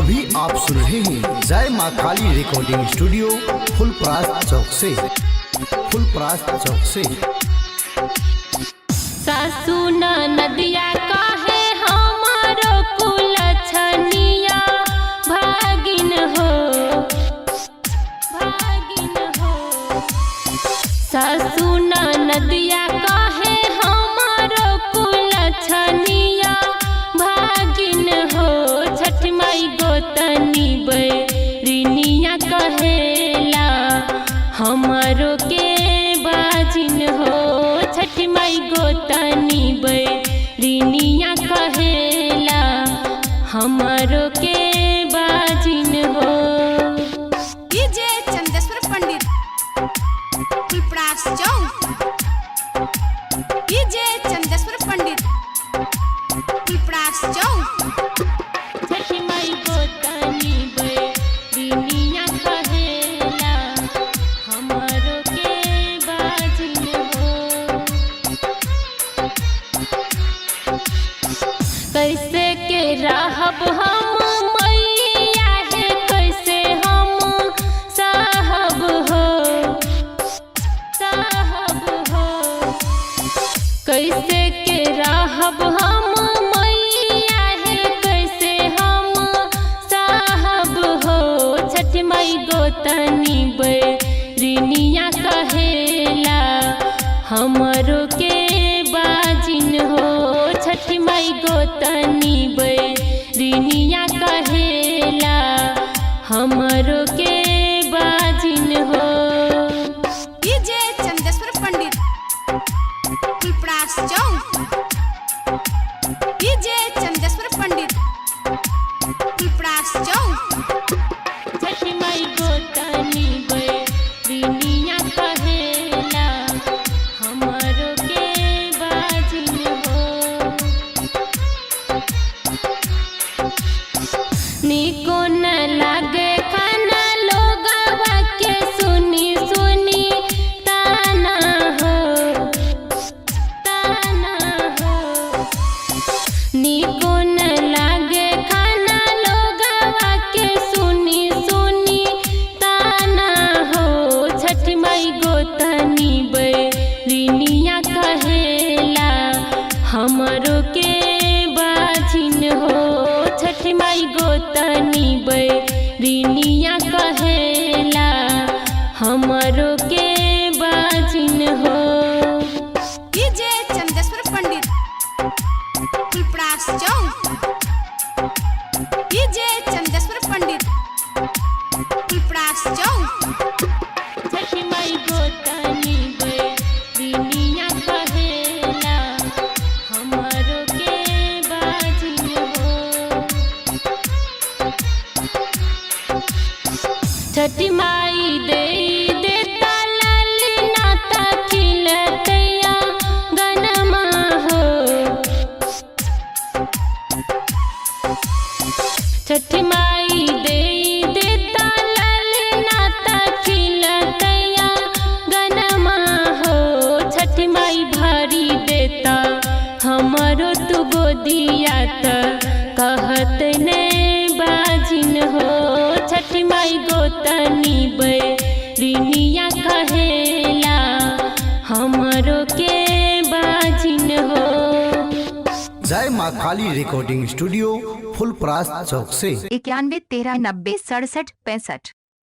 अभी आप सुन रहे हैं जय माँ काली रिकॉर्डिंग स्टूडियो, फुलपरास चौक से, फुलपरास चौक से। सासू नदिया काहे हमारो कुल छनिया भागिन हो, भागिन हो। सासू नदिया काहे हमारो कुल छनिया भागिन हो। छठ माई गोतनी बैरिनिया कहेला हमारो के बाजिन हो। छठ माई गोतनी बैरिनिया कहेला हमारो के बाजिन हो। डीजे चंदेश्वर पंडित, फुलपरास चौक। डीजे चंदेश्वर पंडित, फुलपरास चौक। छठ माई गोतनी बैरिनिया कहेला हमारो के बाजिन हो। कैसे के रहब हम मैया हे, कैसे हम साहब हो, साहब हो। कैसे के रहब हम मैया हे, कैसे हम साहब हो। छठ माई गोतनी बैरिनिया कहेला हमरो के बाजिन हो। छठ माई गोतनी बैरिनिया कहेला हमरो के बाजिन हो। डीजे चंदेश्वर पंडित, फुलपरास चौक। डीजे चंदेश्वर पंडित, फुलपरास चौक। छठ माई गोतनी बैरिनिया कहेला हमरो के बाजिन हो। निको न लागे खाना लोगवा के सुनी सुनी ताना हो, ताना हो। निको न लागे खाना लोगवा के सुनी सुनी ताना हो। छठ माई गोतनी बैरिनिया कहेला हमरो के बाजिन हो। छठ माई गोतनी बैरिनिया कहेला हमरो के बाजिन हो। डीजे चंदेश्वर पंडित, फुलपरास चौक। डीजे चंदेश्वर पंडित, फुलपरास चौक। छठ माई गोतनी बैरिनिया कहेला हमरो के बाजिन हो। छठ माई दे देता लाल नाता खिलतैया गनमा हो। छठ माई दे देता लाल नाता खिलतैया गनमा हो। छठ माई भारी देता हमरो तू गोदिया त कहत ने बाजिन हो। छठ माई गोतनी बैरिनिया कहेला हमरो के बाजिन हो। जय माँ काली रिकॉर्डिंग स्टूडियो, फुलपरास चौक से। 91 13 90 67 65।